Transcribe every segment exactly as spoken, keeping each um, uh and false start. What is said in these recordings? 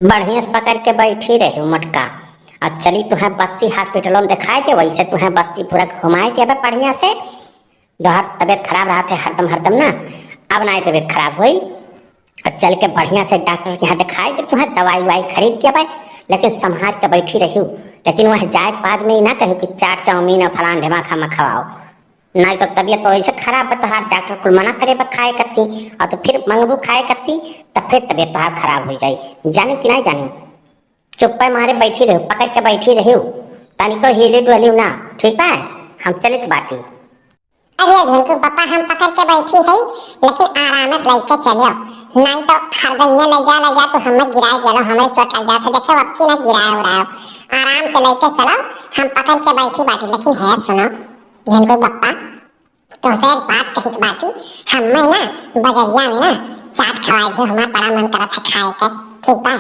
बढ़िया से पकड़ के बैठी रहिउ मोटका। अब चली तुहें बस्ती hospital में देखाए के, वैसे तुहें बस्ती पूरा घुमाए के अब बढ़िया से। तोहार तबीयत खराब रहत है हरदम हरदम ना, अब नाहीं तबीयत खराब होई। अब चल के बढ़िया से डॉक्टर के यहाँ देखाए के, तुहें दवाई उवाई खरीद के अब, लेकिन संभाल के बैठी रहिउ। लेकिन वह जाए के बाद में ई ना कहिउ कि चाट चाउमीन और फलान ढेमा खा खवाओ, नाहीं तो तबीयत तो ऐसे खराब बा तोहार, डॉक्टर कुल मना करे बा खाए कत्ती, और तो फिर मंगबू खाए कत्ती, तब फिर तबीयत तोहार खराब हो जाई। जानिउ कि नाहीं जानिउ? चुप्पे मारे बैठी रहिउ, पकड़ के बैठी रहिउ, तनिको हिली डोलिउ ना, ठीक बा? हम चलित बाटी। अरे झिनकू पापा, हम पकड़ के बैठी है, लेकिन आराम से लेके चलियो, नाहीं तो हरदइया ले जा ले जा तू हमें गिराए गेलो, हमरे चोट लग जात है। देखो अब की ना गिराए उड़ाओ, आराम से लेके चलो, हम पकड़ के बैठी बाटी। लेकिन है सुनो झिनकू पापा, तोसे एक बात कही के बाटी, हमें ना बजरिया में ना चाट खवाए दियो, हमार बड़ा मन करत है खाए के, ठीक बा?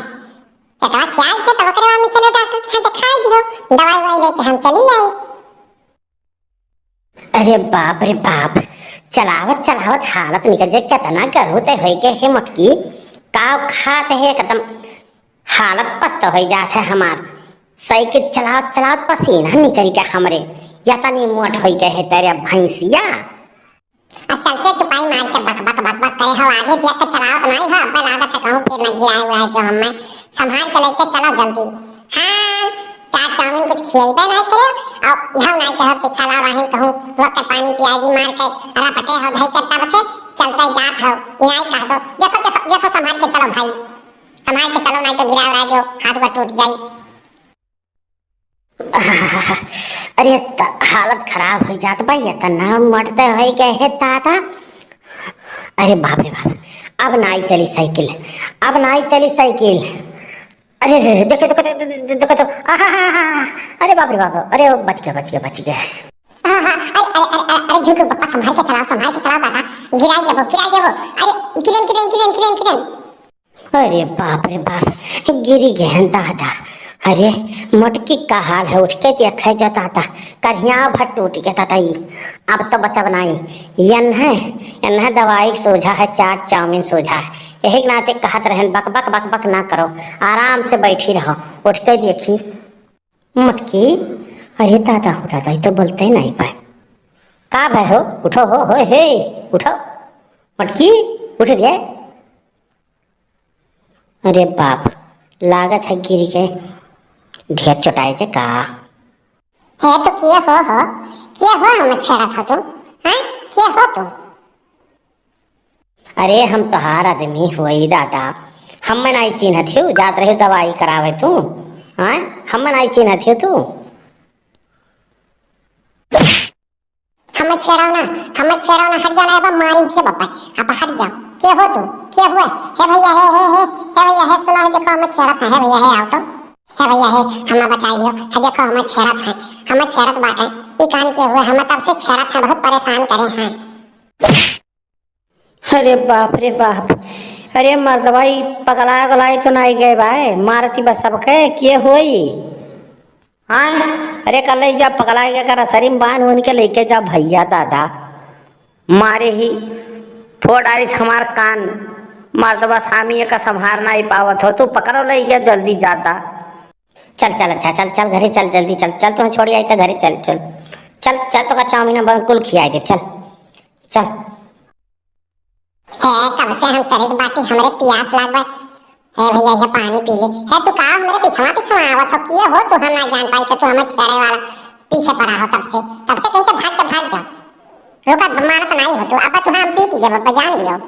चटवा खियाए थे तो ओकरे बाद में चलो डॉक्टर के यहाँ दिखाए दियो, दवाई वाई लेके हम चली आई। अरे बाप रे बाप, चलावत चलावत हालत निकल जाए, कितना गर्व ते होई के हे मोटकी, का खात है एकदम हालत पस्त होई जात है हमार। साइकिल चलावत चलावत पसीना निकल गया हमरे, या तनी मोट होई गए है तेरे भैंसिया। अब चलते चुपाई मार के बक बक बक बक करे हो, आगे दिया के चलावत नाहीं हो, अब लागत है कहूँ फिर न गिराए उड़ाए जो हमें। संभाल के लेके चलो जल्दी। हाँ, चाट चाउमीन कुछ खिएबे नाहीं करे, और यह नाहीं कहो कि चला रहन कहूँ, वक्त पानी पियाई दी मार के, रपटे हो धई के तब से चलते जात हो, इनाई कह दो। देखो, देखो, देखो, संभाल के चलो भाई, संभाल के चलो, नाहीं तो गिरा उड़ा जो हाथ गोड़ टूट जाई। अरे त-, हालत खराब हो जात बा, इतना मोट त होई गए है दादा। अरे बाप रे बाप, अब नाहीं चली साइकिल, अब नाहीं चली साइकिल। अरे रे रे, देखो, देखो, देखो, देखो, देखो, आहा, हा, हा, हा, अरे बाप रे बाप, अरे बच गया, बच गया, बच गया। हाँ, हाँ, अरे, अरे, अरे, अरे, अरे, झुक, पप्पा, संभाल के चलाओ, संभाल के चलाओ दादा, गिरा देबो, गिरा देबो, अरे, किरण, किरण, किरण, किरण, किरण। अरे बाप रे बाप, गिरी गए हैं दादा। अरे मोटकी का हाल है, उठ के देखे जा दादा, करिया भर टूट गया दादा। ई अब तो बचब नाई। यन्हे, यन्हे दवाई सोझा है, चाट चाउमीन सोझा है। यही के नाते कहत रहन, बक बक बक बक ना करो, आराम से बैठी रहो। उठ के देखी मोटकी, अरे दादा हो दादा, ई तो बोलते ही नाई पाए। का भय हो, उठो हो, हो हे, उठो मोटकी, उठ रे। अरे बाप, लागत है गिर के ढेर चोटाए जे का। हे तो के हो हो, के हो हम छेड़त हो तू, हैं? के हो तू? अरे हम तोहार आदमी होई दादा, हम नाई चिन्हत हिउ, जात रहे दवाई करावे तू, हैं? हम नाई चिन्हत हिउ तू। हमें छेड़ाओ ना, हमें छेड़ाओ ना, हट जाना है बा, मारी से बप्पा, अब हट जाओ। के हो तू? के हुए? हे भैया, हे, हे, हे, हे भैया, हे सुनो, हे देखो, हमें छेड़त है, हे भैया, हे आओ तो। हे भैया, हे, हमें बचाई लियो, हे देखो, हमें छेड़त है, हमें छेड़त बाटे। ई कान के हुए, हमें तब से छेड़त है, बहुत परेशान करे हैं। अरे बाप रे बाप, अरे मर्दवा, ई पगला उगला तो नाई गए बाय, मारती बस सबके, के होई? हाँ, अरे कर ले जा पगला के, कर असरी में बांध उनके लेके जा भैया दादा, मारे ही फोड़ डारी हमार कान। मर्दवा सामी का संभार नाई पावत हो, तू पकड़ो ले गया जल्दी जाता। चल चल, अच्छा चल चल, घरे चल, जल्दी चल चल, तुम छोड़ी आई तो घरे चल चल। चल चल, तो का चाउमीन हम कुल खियाई दे, चल चल। हे, कब से हम चलित बाटी, हमरे पियास लाग बा। हे भैया, ये पानी पी ले। हे, तू का हमरे पिछवा पिछवा आवत हो? किए हो तू? हम ना जान पाई कि तू हमें छेड़े वाला पीछे पड़ा हो तब से। तब से कहीं तो भाग जा, भाग जा। रुका, मानत नहीं हो तू। अब तू हम पीट देब, अब जान लियो।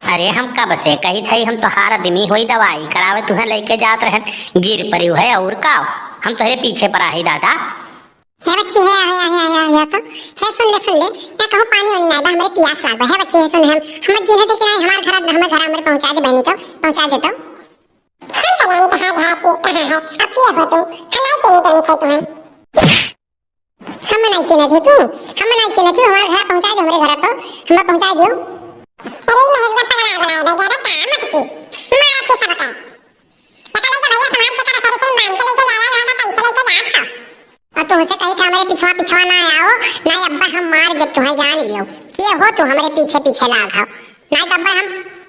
अरे, हम कब से कही थई, हम तोहार आदमी होई, दवाई करावे तुहें लेके जात रहन, गिर पड़ी है और का? हम तोहरे पीछे पड़ा ही दादा। हे बच्ची, हे, हे, हे, हे, हे, हे तो, हे सुन ले, सुन ले, या कहूँ पानी वानी ना बा, हमरे पियास लाग बा। हे बच्ची, हे सुन, हम, हमर जिन्हत है कि नहीं, हमार घर, हमरे घर, हमरे पहुँचा दे बहनी तो, पहुँचा दे तो। हम तो जानी तो हाथ धार के कहाँ है, अब किए हो तू? हम नहीं चिन्हत, नहीं थे तुम्हें। हम नहीं चिन्हत हो तू, हम नहीं चिन्हत हो, हमार घर पहुँचा दे, हमरे घर तो, हमें पहुँचा दो। अरे, मेरे को पकड़ा बुलाए, मैं कह रहा था, मटकी, मारा थी सबका। पता नहीं कि भैया संभाल के कर, सही से बांध के लेके जा रहा है, पैसे लेके जा था। और तुमसे कही था हमरे पिछवा पिछवा ना आओ, ना अब्बा हम मार दे तुम्हें, जान लियो। के हो तू हमरे पीछे पीछे लाग हो, ना तो अब्बा हम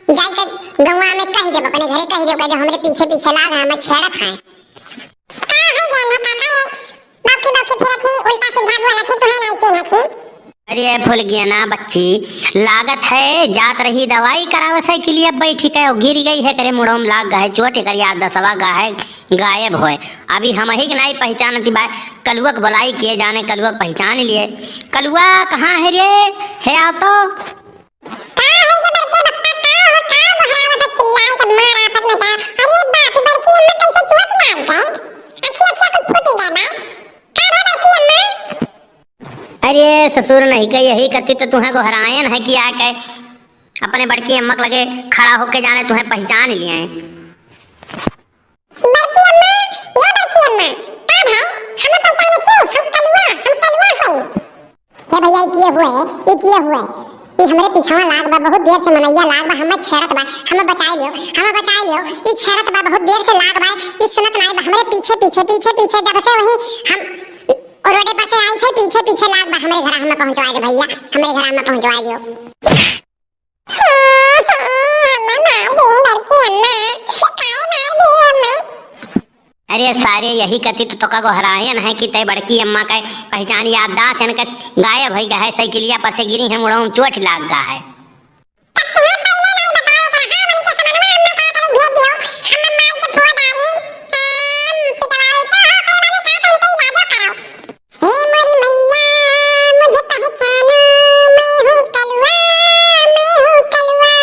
जाई के गौवा में कहि देब, अपने घरे कहि देब, कहि देब, "हमरे पीछे पीछे लाग है, हमें छेड़त है।" का हो गया है काका, ये बौकी बौकी फिरत ही, उल्टा सीधा बोलत ही, तुम्हें नहीं चिन्हत ही। अरे फुलगेना बच्ची, लागत है जात रही दवाई करावे साइकिलिया बैठी के, गिर गई है, करे मुड़ो में लाग गए, चोट कर याद दसवा गा है, गायब होए। अभी हम ही के नहीं पहचानती बा, कलुआ के बुलाई के जाने, कलुआ के पहचान लिए। कलुआ कहाँ है रे? है आओ तो। का होई गे बड़के बप्पा, का हो, का गोहरावत हो, चिल्लाए के मार आफत मचा। अरे बाप रे, बड़की अम्मा कैसे चोट लाग गए? अखिया, अखिया कुल फूट गए बा। का बा बड़की अम्मा? अरे ससुर नहीं के यही कथी तो तुहें गोहरायन है कि आके अपने बड़की अम्मा के लगे खड़ा होके जाने तुहें पहचान लिए। बड़की अम्मा, ए बड़की अम्मा, का भाई, हम पहचान छू, हम कलुआ, हम कलुआ हई। हे भैया, ई किए हुए, ई किए हुए, ई हमरे पिछवा लाग बा, बहुत देर से मनैया लाग बा, हमें छेड़त बा, हमें बचाई लियो, हमें बचाई लियो, ई छेड़त बा, बहुत देर से लाग बा, ई सुनत नाई बा, हमरे पीछे, पीछे, पीछे, पीछे, जब से वही हम रोडे पर से आई थे, पीछे, पीछे लाग बा, हमरे घर हमें पहुँचवाई दे भैया, हमरे घर हमें पहुँचवाई दियो। अम्मा मार दी बड़की अम्मा, काहे मार दी अम्मा? अरे सारे, यही कथी तो तोका गोहरायन है कि तै बड़की अम्मा का पहचान याददाश्त इनके गायब होई गा है, साइकिलिया पर से गिरी है, मुड़ो में चोट लाग गा है। तब तुम्हें पहले नहीं बताया था, हाँ, उनके समझ में अम्मा का करे भेज दियो, हम अम्मा के फोड़ डाली, हम पिटवाओ तो हो, कई बार का तुम कई इलाजो करो। हे मोरी मैया, मुझे पहचानो, मैं हूँ कलुआ, मैं हूँ कलुआ।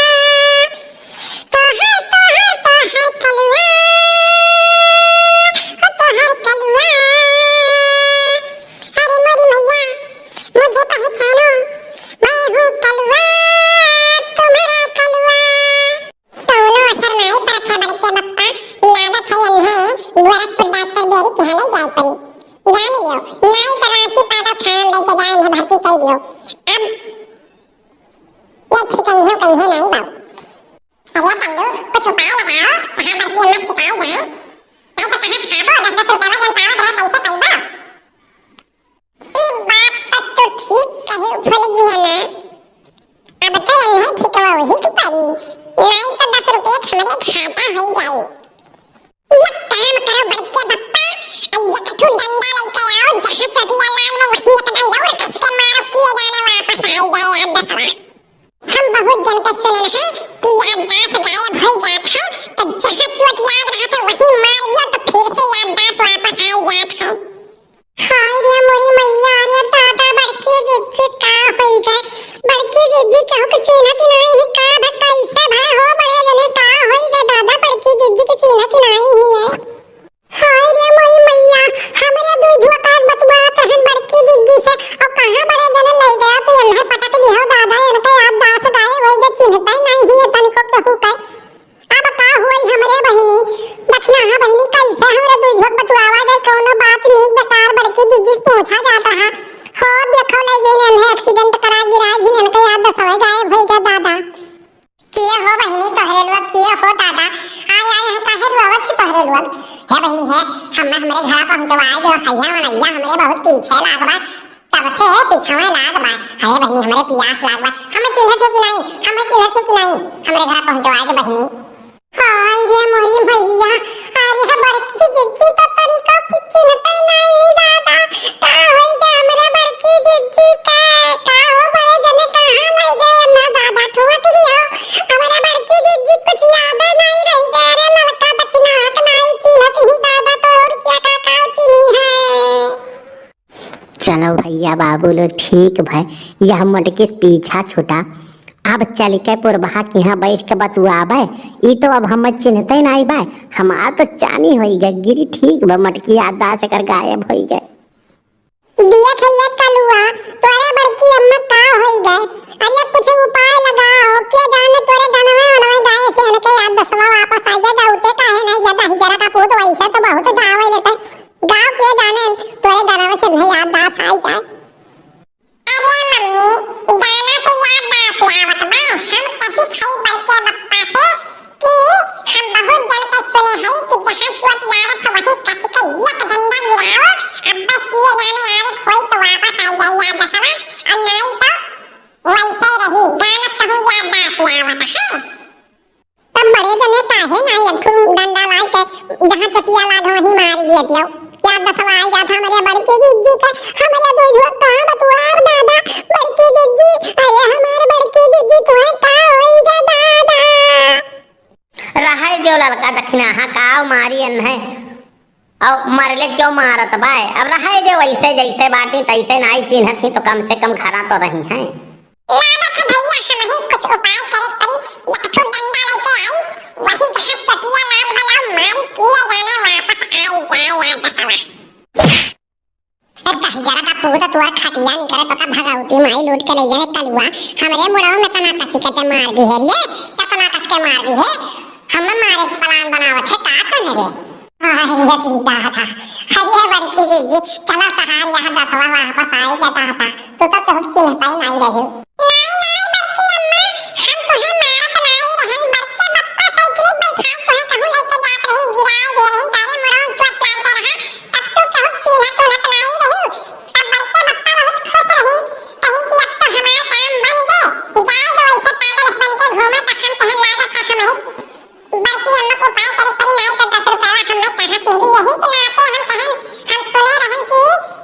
तोहर, तोहर, तोहर कलुआ, ओ तोहर कलुआ। अरे मोरी मैया, मुझे पहचानो, मैं हूँ कलुआ, तुम्हारा कलुआ। कौनो असर नाई पड़त है बड़के बप्पा, लागत है इन्हें गोरखपुर डॉक्टर बेरी के यहाँ ले जाए पड़ी। जान लियो, नाई तो रांची पागल खाना लेके जाए इन्हें भर्ती कर दियो। अब ये ठीक है, इन्हें कहीं नाई बाबू। अरे कल्लू, कुछ उपाय लगाओ, कहाँ बड़की अम्मा छिपाई जाए? नाई तो कहाँ खाबो, दस दस रुपया जन पावत रहे, कैसे पैबो? ई बात त तू ठीक कहे फुलगेना। अब तो एन्हे ठिकवा वही के परी। नाई तो दस रुपये के हमरे घाटा हो जाई। एक काम करो बड़के बप्पा, आ एक ठो डंडा लेके आओ, जहाँ चोटिया लाग बा वहीं एकदम जोर कस के मारो, किए जाने वापस आ जाए याद दसवा। हम बहुत जन के सुनल है कि याददाश्त गायब हो जात है, तो जहाँ चोट लाग रहा था वहीं मार दियो तो फिर से याददाश्त वापस आ जात है। हाय रे मोरी मैया रे दादा, बड़की जिज्जी का होई गए? बड़की जिज्जी केहू के चिन्हत नहीं है का? भा कैसे भा हो बड़े जने, का होई गए दादा, बड़की जिज्जी के चिन्हत नहीं है? हाय रे मोरी मैया, हमरा दुई धुआ काट बतुआत रहन बड़की जिज्जी से, और कहाँ बड़े जने ले गया तो एन्हे पटक दिहो दादा, एनके याददाश्त गायब होई गए, चिन्हते नहीं है तनिको केहू के। अब का होई हमरे बहिनी, दखिनहा बहिनी, कैसे हमरे दुई झोंक बतुआवा जाए, कौनो बात नीक बेकार बड़की जिज्जी से पूछा जात रहा। हो देखो, ले गई ने एन्हे accident करा गिरा, भी एनके याददाश्त गायब होई गए दादा। के हो बहिनी तोहरे लोग, के हो दादा, आय आय हम काहे रोवत ही तोहरे लोग। हे बहिनी हे, हम हमरे घरा पहुँचवाए दो, भैया मनैया हमरे बहुत पीछे लाग बा। तब से है पिछवा लाग बा। अरे बहिनी, हमरे पियास लाग बा। हमें चिन्हत हो कि नहीं? हमें चिन्हत हो कि नहीं? हमरे घरा पहुँचवाए दे बहिनी। हाय रे मोरी भैया, अरे बड़की जिज्जी तो तनिका चिन्हते नहीं दादा। का होई गे हमरे बड़की जिज्जी का? का हो बड़े जने कहाँ ले गए ना दादा? ठोक दियो। हमरे बड़की जिज्जी कुछ याद नहीं रही गए। अरे ललका बचना हाथ नहीं चिन्हत ही दादा, तो और क्या का का चिन्ही है? चलो भैया बाबू लो, ठीक भय, यह मोटकी से पीछा छूटा। अब चल के पुरबहा के यहाँ बैठ के बतुआबे। ई तो अब हम चिन्हते नाई बा, हमार तो चानी होई गए गिरी। ठीक बा, मोटकी याददाश्त एकर गायब होई गए। दिया खैया कलुआ, तोरे बड़की अम्मा का होई गए? अरे कुछ उपाय लगाओ, के जाने तोरे गनवा अनवा गाए से इनके याददाश्तवा वापस आ जाए। गाउते काहे नहीं ज्यादा ही जरा का पूत वैसे तो बहुत गावे लेते। गाँव के जाने तोरे गनवा से नहीं याददाश्त आई जाए। अरे मम्मी, गाना से याददाश्त आवत बा। हम कही खाई बड़के बप्पा से कि हम बहुत जन के सुने हई कि जहाँ चोट लागत है वहीं कस के एक डंडा गिराओ। अब बस ये गाने आवे कोई तो वापस आ जाए याददाश्तवा, और नहीं तो वैसे रही। गाना से कहूँ याददाश्त आवत है। जहाँ चटिया लाग वहीं मारी देत हो। याद दसवा आई जात हमरे बड़की जिज्जी का, हमरे दू झोंक कहाँ बतुआब दादा। बड़की जिज्जी, अरे हमार बड़की जिज्जी, तुम्हें का होई गा दादा? रहै देव ललका दखिनाहा, काव मारी अन्है। अब मरले क्यों मारत बाय? अब रहै देव, वैसे जैसे बाटी तैसे नाई चिन्हत ही तो कम से कम घरा तो रही हैं। लागत है भैया, हमही कुछ उपाय करे पड़ी। एक ठो डंडा लेके आई, वही जहाँ चटिया लाग बनाओ मारी किए जाने वापस आई जाए याद दसवा। ए दहिजरा का पूत, तोर खटिया निकरे तो का भगवती माई लूट के ले जाए कलुआ। हमरे मुड़वा में तना कसी के ते मार दी है रे, तना कस के मार दी है। हम मारे के plan बनावत है का तन रे? अरे दीदा था, अरे बड़की जिज्जी, चला तहार यहाँ दसवा वापस आई के दादा, तू तो केहू चिन्हता ही नहीं रही। नाई, नाई बड़की अम्मा, हम तुहे मारत नाई रहन, बड़के बप्पा साइकिल बैठाए तुहे कहूँ लेके जात रही, गिराए दे रही, तारे मुड़वा चोट लाग गए रहा, तब तू केहू चिन्हत उन्हत नाई रही। तब बड़के बप्पा बहुत खुश रही, कहीं कि अब तो हमार काम बन गए, जाए दो ऐसे पागल बन के घूमे, तो हम कहे लागत है हम ही बड़की अम्मा को उपाय करे पड़ी, नाई तो दस रुपया हमें कहाँ से मिली। यही के नाते हम कहन, हम सुने रहन कि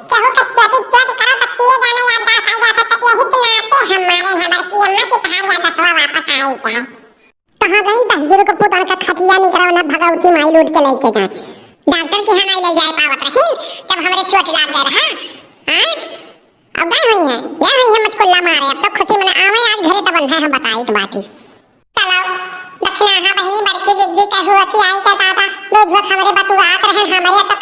केहू के चोटी चोट करो तो किए जाने याददाश्त आ जाता, तो यही के नाते हम मारे हैं बड़की अम्मा की तहार याददाश्तवा वापस आई जाए। कहाँ गई दहिजरू के पुतन का खटिया निकरा ना भगवती माई लूट के लेके जाए। डॉक्टर के यहाँ नहीं ले जाए पावत रही, जब हमरे चोट लाग गए रहा। हाँ? अब गए हुई हैं, गए हुई हैं मचकुल्ला मारे, अब तो खुशी मना आवे आज घरे तब है हम बताई तो बाटी। चलो, दखिनाहा बहिनी बड़की जिज्जी के हुआ सी आई के दादा, दो झोंक हमरे बतुआत रहन, हमरे तो